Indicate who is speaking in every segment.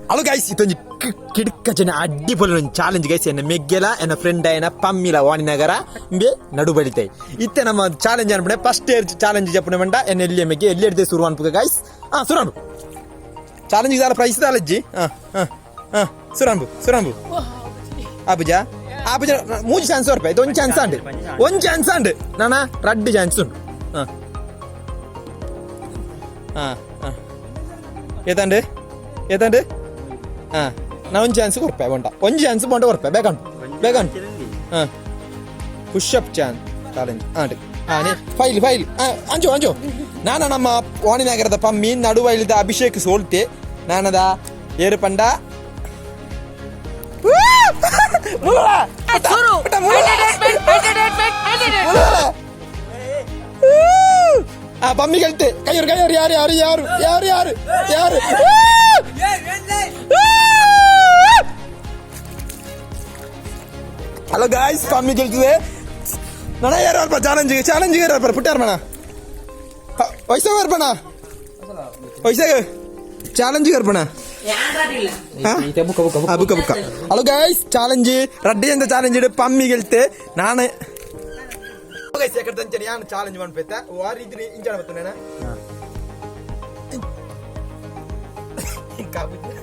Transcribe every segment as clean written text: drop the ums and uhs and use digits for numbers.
Speaker 1: Hello guys, ಇದೊಂದು ಕಿಡ್ಕ ಜನ ಅಡ್ಡಿ ಪೊಲ ಚಾಲೆಂಜ್ ಗೈಸ್. ಎನ್ನ ಮೆಗ್ಗೆಲ ಎನ್ನ ಫ್ರೆಂಡ್ ಆಯನ ಪಮ್ಮಿಲ ವಾಣಿನಗರ ಇಂಬೆ ನಡು ಬಳಿತೈ. ಇತ್ತೆ ನಮ್ಮ ಚಾಲೆಂಜ್ ಅನ್ಪುಣೆ ಫಸ್ಟ್ ಇಯರ್ ಚಾಲೆಂಜ್ ಜಪ್ಪುನೆ ಮಂಡ ಎನ್ನ ಎಲ್ಲಿ ಮೆಗ್ಗೆ ಎಲ್ಲಿ ಹಿಡ್ದೆ ಶುರು ಅನ್ಪುಗ ಗೈಸ್. ಹಾ, ಸುರಾಂಬು ಚಾಲೆಂಜ್ ದಾಲ ಪ್ರೈಸ್ ದಾಲಜ್ಜಿ. ಹಾ ಹಾ ಹಾ, ಸುರಾಂಬು ಸುರಾಂಬು. ಆಪುಜ ಆಪುಜ. ಮೂಜಿ ಚಾನ್ಸ್ ಬರ್ಪೆ. ಇದು ಒಂದು ಚಾನ್ಸ್ ಅಂಡ್ ಒಂದು ಚಾನ್ಸ್ ಅಂಡ್ ನಾನ ರಡ್ಡು ಚಾನ್ಸ್ ಉಂಟು. ಹಾ ಹಾ ಹಾ, ಏತಂಡು ಏತಂಡು? ಹಾ, ನಾ ಒಂದು ಚಾನ್ಸ್ ಕೊರ್ಪೆ ಬೊಂಟ. ಒಂದು ಚಾನ್ಸ್ ಬೊಂಟ ಕೊರ್ಪೆ. ಬೇಕಂಟು ಬೇಕಂಟು. ಹಾಂ, ಪುಷ್ ಅಪ್ ಚಾನ್ ಚಾಲೆಂಜ್ ಆಂಡ್. ಹಾಂ, ನೀ ಫೈಲ್ ಫೈಲ್. ಅಂಜು ಅಂಜು. ನಾನ ನಮ್ಮ ವಾಣಿನಗರದ ಪಮ್ಮಿ ನಡುವೈಲಿದ ಅಭಿಷೇಕ್ ಸೋಲ್ತೆ. ನಾನದ ಏರು ಪಂಡ.
Speaker 2: ಶುರು. Entertainment, entertainment.
Speaker 1: ಆ ಪಮ್ಮಿ ಗೆಲ್ತೆ. ಕೈಯರು ಕೈಯರು. ಯಾರು ಯಾರು ಯಾರು ಯಾರು ಯಾರು ಯಾರು? ಹಲೋ ಗಾಯ್ಸ್, ಪಮ್ಮಿ ಗೆಲ್ತಿದೆ. ನನ್ನ ಯಾರು ಅಲ್ಪ ಚಾಲೆಂಜ್ ಚಾಲೆಂಜ್ ಯಾರು ಪುಟ್ಟಾರ ಮಣ ವಯಸ್ಸಾಗ ಬರ್ಪಣ ವಯಸ್ಸಾಗ ಚಾಲೆಂಜ್ ಬರ್ಪಣ. ಬುಕ್ಕ ಬುಕ್ಕ. ಹಲೋ ಗೈಸ್, ಚಾಲೆಂಜ್ ರಡ್ಡಿ ಅಂತ ಚಾಲೆಂಜ್ ಇಡು ಪಮ್ಮಿ ಗೆಲ್ತೆ. ನಾನು ಗೈಸ್ ಎಕಡೆ ತಂಚನೆ ಯಾನ್ ಚಾಲೆಂಜ್ ಮನ್ಪೆತ್ತ ವಾ ರೀತಿ ಇಂಚಾಣ ಬತ್ತುನೇನ.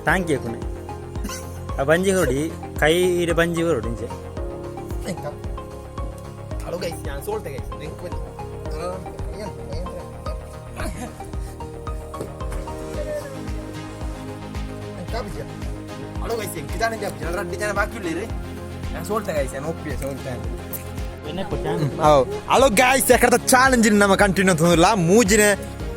Speaker 3: Thank you ಕುಣೆ. ಆ ಬಂಜಿ ಹೊರಡಿ, ಕೈ ಇಡೆ ಬಂಜಿ ಹೊರಡಿ ಇಂಚೆ.
Speaker 1: ಹಲೋ ಗೈಸ್, ನಾನು ಸೋಲ್ತೆ ಗೈಸ್. ಲಿಂಕ್ ಬಂದು ಹಲೋ ಗೈಸ್, ಎಂಕ್ ಚಾಲೆಂಜ್ ಆಪುಜಿ. ರಡ್ಡಿ ಜನ ಬಾಕಿ ಉಳ್ಳೇರು. ನಾನು ಸೋಲ್ತೆ ಗೈಸ್, ನಾನು ಒಪ್ಪಿಗೆ ಸೋಲ್ತೆ. ಹಲೋ ಗಾಯ್ಸ್, ಎಕಡದ ಚಾಲೆಂಜ್ ನಮ್ಮ ಕಂಟಿನ್ಯೂ ಅಂತಂದಿಲ್ಲ. ಮೂಜಿನ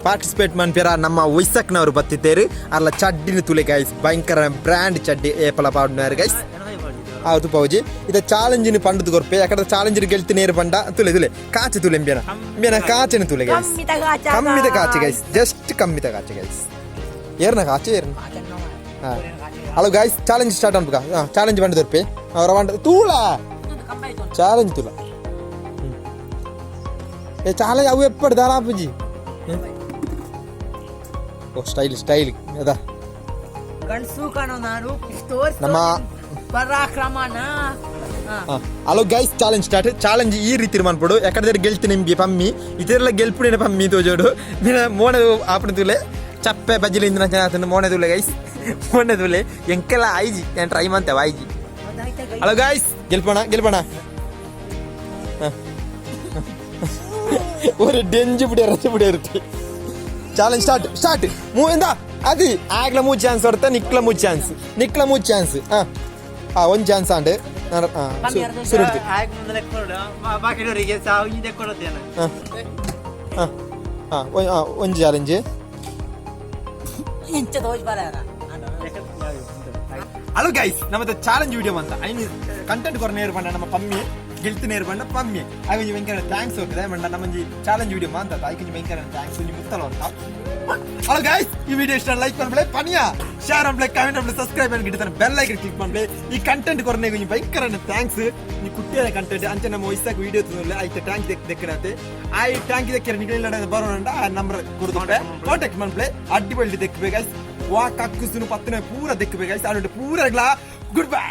Speaker 1: ಪಾರ್ಟಿಸಿಪೇಟ್ ಮನ್ಪಿರ ನಮ್ಮ ವೈಸಕ್ನವರು ಬತ್ತಿದ್ದೇರು. ಅಲ್ಲ ಚಡ್ಡಿನ ತುಲೆ ಗೈಸ್, ಭಯಂಕರ ಬ್ರ್ಯಾಂಡ್ ಚಡ್ಡಿ ಏಪಲ ಪಾಡ್ನಾರು ಗೈಸ್. ಹೌದು ಪೌಜಿ, ಇದ ಚಾಲೆಂಜಿನ ಪಂಡದ ಕೊರ್ಪೆ. ಯಾಕಂದ್ರೆ ಚಾಲೆಂಜ್ ಗೆಲ್ತಿ ನೇರು ಪಂಡ. ತುಲೆ ತುಲೆ, ಕಾಚೆ ತುಲೆ ಎಂಬಿಯನ ಎಂಬಿಯನ ಕಾಚೆನ ತುಲೆ ಗೈಸ್. ಕಮ್ಮಿದ ಕಾಚೆ ಗೈಸ್, ಜಸ್ಟ್ ಕಮ್ಮಿದ ಕಾಚೆ ಗೈಸ್. ಏರ್ನ ಕಾಚೆ ಏರ್ನ. ಹಾ, ಹಲೋ ಗೈಸ್, ಚಾಲೆಂಜ್ ಸ್ಟಾರ್ಟ್ ಅನ್ಪುಗ. ಹಾಂ, ಚಾಲೆಂಜ್ ಪಂಡ ದೊರ್ಪೆ ಅವರ ಪಂಡ ತೂಳ ಚಾಲೆಂಜ್ ತುಲ. ಏ ಚಾಲೆಂಜ್ ಅವು ಎಪ್ಪಡು ದಾರಾಪುಜಿ. ಓ ಸ್ಟೈಲ್ ಸ್ಟೈಲ್ ಅದ.
Speaker 2: ಗಂಡಸು ಕಾಣೋ ನಾನು.
Speaker 1: ನಮ್ಮ
Speaker 2: ಪರಾಕ್ರಮನ.
Speaker 1: Hello guys, challenge start. Challenge ಈ ರೀತಿ ಮನ್ಪೊಡು. ಯಾಕಂದ್ರೆ ಗೆಲ್ತಿ ನಿಮ್ಗೆ ಪಮ್ಮಿ ಇತರೆಲ್ಲ ಗೆಲ್ಪುಡಿನ ಪಮ್ಮಿ ತೋಜೋಡು. ದಿನ ಮೋನೆ ಆಪಣ ತುಲೆ ಚಪ್ಪೆ ಬಜ್ಜಿಲಿ ಇಂದಿನ ಜನ ಮೋನೆ ತುಲೆ ಗೈಸ್, ಮೋನೆ ತುಲೆ. ಎಂಕೆಲ್ಲ ಆಯ್ಜಿ, ನಾನು ಟ್ರೈ ಮಂತೆ ಆಯ್ಜಿ. ಹಲೋ ಗೈಸ್, ಗೆಲ್ಪಣ ಗೆಲ್ಪಣ. ஒரு டெஞ்சு பிடி ரச்சு பிடி இருக்கு. Challenge start start. ಮೂ ಎಂದ ಅದು ಆಗ್ಲ ಮೂರು ಚಾನ್ಸ್ ಹೊರತ. ನಿಕ್ಲ ಮೂರು ಚಾನ್ಸ್, ನಿಕ್ಲ ಮೂರು ಚಾನ್ಸ್. ಹಾ ಹಾ, ಒಂದು ಚಾನ್ಸ್ ಆಂಡ್. ಶುರು. ಹಾಂ ಹಾಂ ಹಾಂ ಒಂಜಿ ಚಾಲೆಂಜ್. ಹಲೋ ಗೈಸ್, ನಮ್ಮದು ಚಾಲೆಂಜ್ ವಿಡಿಯೋ ಅಂತ ಐನು ಕಂಟೆಂಟ್ ಕೊರ ನೇರು ಪಂಡ ನಮ್ಮ ಪಮ್ಮಿ ಗೆಲ್ತು ನೇರು ಪಂಡ ಪಮ್ಮಿ ಐಕೊಂಜಿ ಭಯಂಕರ thanks ಹೋಗ್ತದೆ ಮಂಡ. ನಮ್ಮಂಜಿ ಚಾಲೆಂಜ್ ವಿಡಿಯೋ ಮಾಂತ ಐಕೊಂಜಿ ಭಯಂಕರ thanks ಒಂಜಿ ಮುತ್ತಲ ಅಂತ. ಹಲೋ ಗೈಸ್, ಈ ವಿಡಿಯೋ ಇಷ್ಟ ಲೈಕ್ ಮಾಡ್ಬಿಳೆ ಪನಿಯಾ, ಶೇರ್ ಮಾಡ್ಬಿಳೆ, ಕಮೆಂಟ್ ಮಾಡ್ಬಿಳೆ, ಸಬ್ಸ್ಕ್ರೈಬ್ ಮಾಡಿ ಗಿಡ್ತಾನೆ ಬೆಲ್ ಐಕನ್ ಕ್ಲಿಕ್ ಮಾಡ್ಬಿಳೆ. ಈ ಕಂಟೆಂಟ್ ಕೊರನೆ ಒಂಜಿ ಭಯಂಕರ thanks. ನೀ ಕುಟ್ಟಿಯ ಕಂಟೆಂಟ್ ಅಂಚೆ ನಮ್ಮ ವಯಸ್ಸಾಗ ವಿಡಿಯೋ ತುಲ್ಲ ಐತೆ ಟ್ಯಾಂಕ್ ದೆಕ್ ದೆಕ್ಕಡತೆ. ಆ ಟ್ಯಾಂಕ್ ದೆಕ್ಕರೆ ನಿಗಲಿಲ್ಲ ಬರೋಣ. ಆ ನಂಬರ್ ಕೊಡ್ತಾರೆ, ಕಾಂಟ್ಯಾಕ್ಟ್ ಮಾಡ್ಬಿಳೆ. ಅಡ್ಡಿ ಬಳ್ಳಿ ದೆಕ್ಕಬೇಕು ಗೈಸ್. ವಾ ಕಕ್ಕುಸುನು ಪತ್ತನೆ ಪೂರ ದೆಕ್ಕಬೇಕು ಗೈಸ್. ಅಡುಂಟು ಪೂರ ಗುಡ್ ಬೈ.